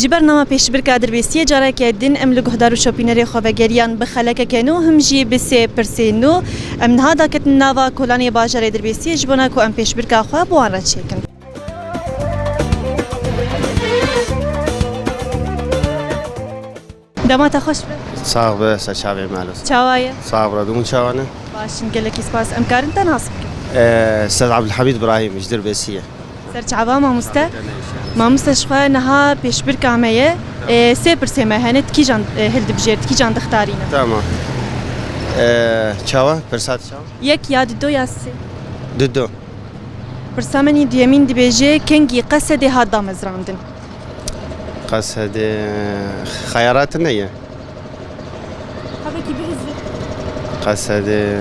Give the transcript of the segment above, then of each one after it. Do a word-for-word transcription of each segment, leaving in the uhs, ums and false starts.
Ji bernama pêşbirka Dirbêsiyê careke din em li guhdar û şopînerê xwe vegeriyan bi xelekeke nû, him jî bi sê pirsên nû. Em niha daketin nava kolanê bajarê Dirbêsiyê ji bona ku em pêşbirka xwe bi wan re çêkin. Dema te xweş be. Sax be, ser çavê me Alo. Çawa ye? Sax be, hûn çawa ne? Baş in, gelekî spas. Em karin te nas bikin? Ee, Sed Abdulhamid Ibrahim, ji Dirbêsiyê. Ser çava mamoste. Mamoste, ji xwe niha pêşbirka me ye. Ee, sê pirsê me hene, di kîjan, e, hildibijêr, di kîjan dixtarîne? Tamam. Ee, çawa? Pirsa çawa? Yek ya dido ya sê. Dido. Pirsa min î duyemîn dibêje, kengî Qesedê hat damezrandin? Qesedê xeyarat ne ye. Hevekî bihizir. Qesedê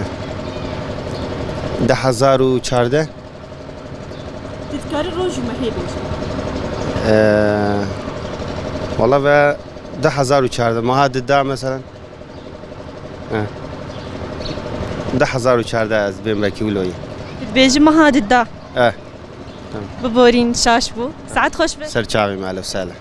du hezar û çardeh. Tu dikarî roj û mehê bêjî. Ee, wala ve du hezar û çardeh. Meha dida mesela. He. Du hezar û çardeh ez bêm wekî wilo yî. Tu dibêjî meha dida. Eh. Biborîn, şaş bû. Saet xweş be. Ser çavê me, ehlen we sehlen.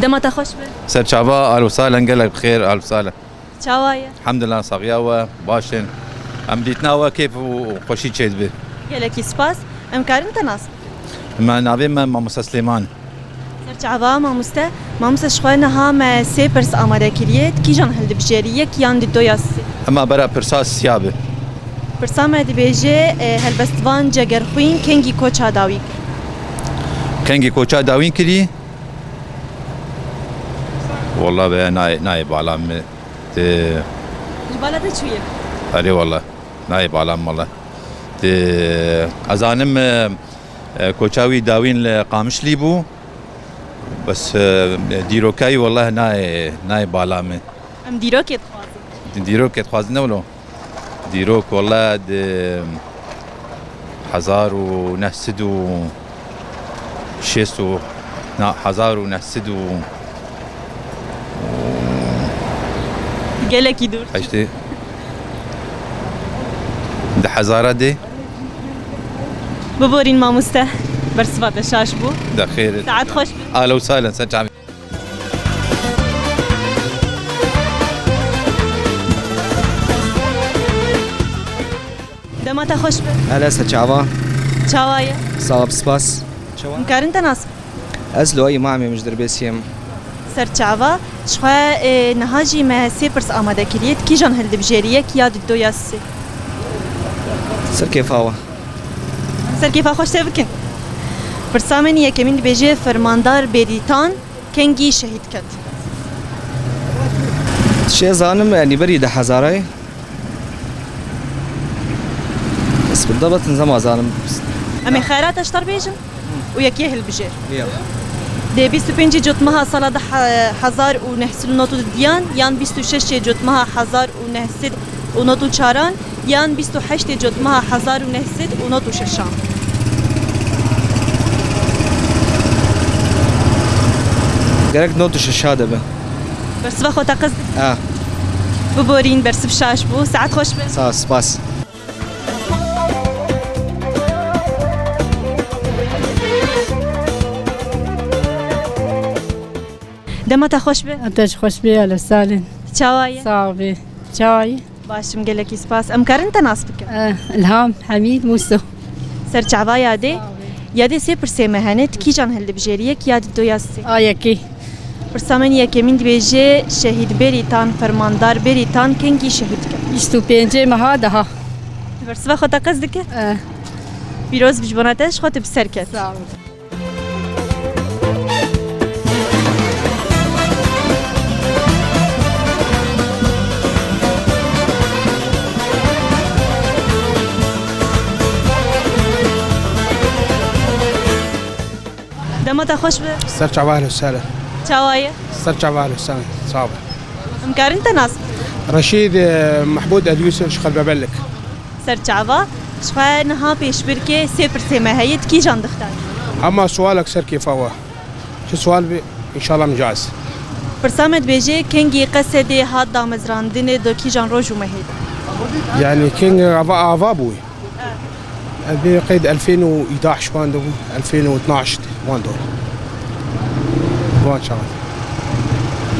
Dema te xweş be. Ser çava, ehlen we sehlen, gelek bi xêr, ehlen we sehlen. Çawa ye? Elhamdulillah, saxiya we, baş in. Em dîtina we kêf û xweşî çêdibe. Gelekî spas. Em karin te nas bikin? Me navê me Mamoste Silêman. Ser çava mamoste. Mamoste, ji xwe niha me sê pirs amade kiriye. Di kîjan hildibijêrî? Yek yan dido ya sê? Ema bera pirsa siya be. Pirsa me dibêje, e, helbestvan Cegerxwîn kengî koça dawî kir? Kengî koça dawîn kirî? Walla be, nayê, nayê bala min. Te Ji bala te çûye? Erê walla. Nayê bala min walla. Te, ez zanim, e, e, koça wî dawîn li Qamişlî bû. Bes, e, dîroka wî walla nayê, nayê bala min. Em dîrokê dixwazin. Dîrokê dixwazin ne wilo. Dîrok wele di hezar û neh sed û şêst û, na, hezar û neh sed û Gelekî dûr. Heştê. Di hezara dê. Biborîn mamoste. Bersiva te şaş bû. De xêr. Saet xweş be. Ahlen û sahlen, ser çavê. Dema te xweş be. Hele ser çava. Çawa ye? Sağ ol, spas. Çawa? Em karin te nas bikin? Ez Loyî Mamê, min ji Dirbêsiyê me. Ser çava. Ji xwe, e, niha jî me sê pirs amade kiriye. Di kîjan hildibijêrî? Yek ya dido ya sê? Ser kêfa we. Ser kêfa xwe ji te bikin. Pirsa min yekemîn dibêje, Fermandar Bêrîtan kengî şehîd ket? Şê zanim, yanî berî di hezarayê. Ez bi debet nizam zanim. Em ê xeyrata ji te re bêjin û yekê hilbijêr. Ya. Dê bîst û pêncê cotmeha sala de he-, hezar û neh sed û nod û diyan yan bîst û şeşê cotmeha hezar û neh sed û nod û çaran yan bîst û heştê cotmeha hezar û neh sed û nod û şeşan. Gerek nod û şeşa de be. Bersiva xwe teqez dike. Ha. Biborîn, bersiv şaş bû. Saet xweş be. Sağ ol, spas. Dema te xweş be. Te jî xweş be, ahlen û sahlen. Çawa ye? Sağ ol be. Çawa ye? Baş im, gelekî spas. Em karin te nas bikin? Eh, Ilham, Hemîd, Mûso. Ser çava yadê. Sağ ol. Yadê sê pirsê me hene, di kîjan hildibijêrî, yek ya dido ya sê? A yekê. Pirsa min yekemîn dibêje, Şehîd Bêrîtan, Fermandar Bêrîtan kengî şehîd ket? Bîst û pêncê meha deha. Tu bersiva xwe teqez dike? Eh. Pîroz bi ji bona te, ji xwe tu bi ser ket. Sağ ol. Dema te xweş be. Ser çava, ehlen û sehlen. Çawa ye? Ser çava, ehlen û sehlen. Sağ be. Em karin te nas bikin? Reşîd, e, Mehmûd Edwîsov ji Xelbebellik. Ser çava, ji xwe niha pêşbirkê sê pirsê me heye, di kîjan dixtarî? Hema sualek ser kêfa we. Çi sual bî, înşallah min caiz. Pirsa me dibêje, kengî Qesedê hat damezrandinê, di kîjan roj û mehê de? Yanî keng ava, ava bû. Ez bê qeyd elfên û îdaş wan de bû, elfên û itnaş wan de. Wan çaxan.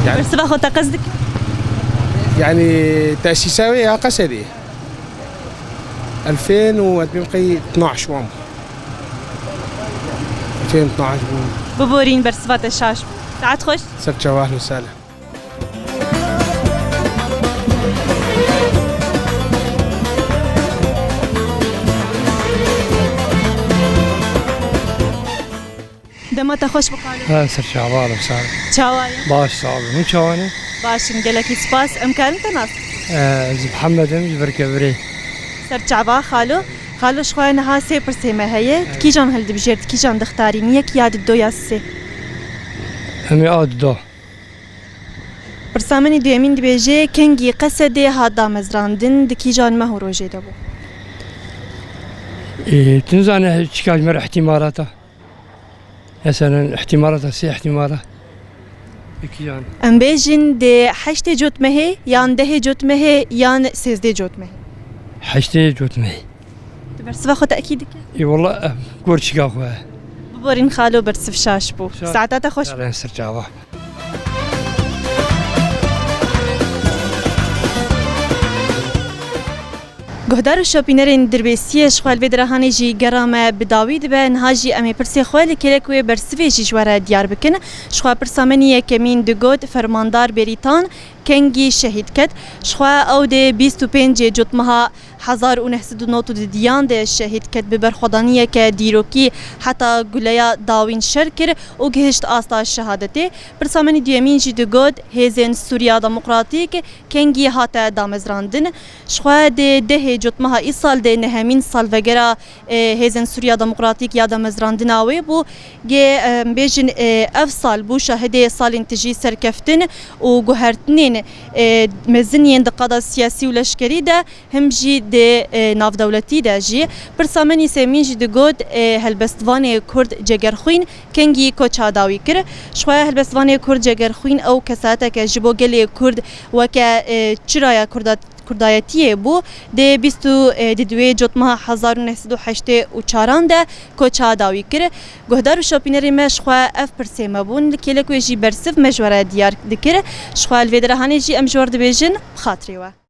Yani, Bersiva xwe teqez dike? Yani tesîsa wê ya Qesedê. Elfên û ez bê qeyd itnaş wan bû. Elfên û itnaş bû. Biborîn bersiva te şaş bû. Saet xweş. Ser çava, ehlen û sehlen. Dema te xweş bixalo. Ha, ser çava, ehlen û sehlen. Çawa ye? Baş, sağ olun. Hûn çawa ne? Baş in, gelekî spas. Em karin te nas? Ee, ez Mihemed im, ji vir Kevirê. Ser çava, xalo. Xalo, ji xwe niha sê pirsê me heye. Di kîjan hildibijêr, di kîjan dixtarîn? Yek ya du ya sê? Em ê a du. Pirsa min ê duyemîn dibêje, kengî Qesedê hat damezrandin, di kîjan meh û rojê de bû? Ê, tu nizane çika ji me re ihtimalata? Meselen, ihtimalata, sê ihtimala. Di kîjan? Em bêjin di heştê cotmehê, yan dehê cotmehê, yan sêzdê cotmehê? Heştê cotmehê. Tu bersiva xwe tekîd dike? Ê, wela, em, gor çika xwe. Biborîn xalo, bersiv şaş bû. Şaş. Saeta te xweş. Sağ olun, ser çava. Guhdar û şopînerên Dirbêsiyê, ji xwe li vê dirahanê jî gera me bi dawî dibe. Niha jî em ê pirsê xwe li kêlek wê bersivê jî ji we re diyar bikin. Ji xwe pirsa min yekemîn digot, Fermandar Bêrîtan kengî şehîd ket? Ji xwe ew dê bîst û pêncê cotmeha hezar û neh sed û nod û diyan de şehîd ket, bi berxwedaniyeke dîrokî heta guleya dawîn şer kir û gihişt asta şehadetê. Pirsa min duyemîn jî digot, hêzên Sûriya Demokratîk kengî hate damezrandin? Ji xwe dê dehê cotmeha îsal dê nehemîn salvegera, e, hêzên Sûriya Demokratîk ya damezrandina wê bû. Gê, e, em bêjin, e, ev sal bû şahidê salên tijî serkeftin û guhertinên, e, mezin yên di qada siyasî û leşkerî de, him jî di, e, navdewletî de jî. Pirsa min î sêmîn jî digot, e, helbestvanê Kurd Cegerxwîn kengî koça dawî kir? Ji xwe helbestvanê Kurd Cegerxwîn ew kesayeteke ji bo gelê Kurd weke, e, çiraya Kurda-, Kurdayetiyê bû. Dê bîst û, e, di duwê cotmeha hezar û neh sed û heştê û çaran de koça dawî kir. Guhdar û şopînerê me, ji xwe ev pirsê me bûn. Li kêlek wê jî bersiv me ji we re diyar dikir. Ji xwe li vê dirahanê jî em ji we re dibêjin, bi xatirê we.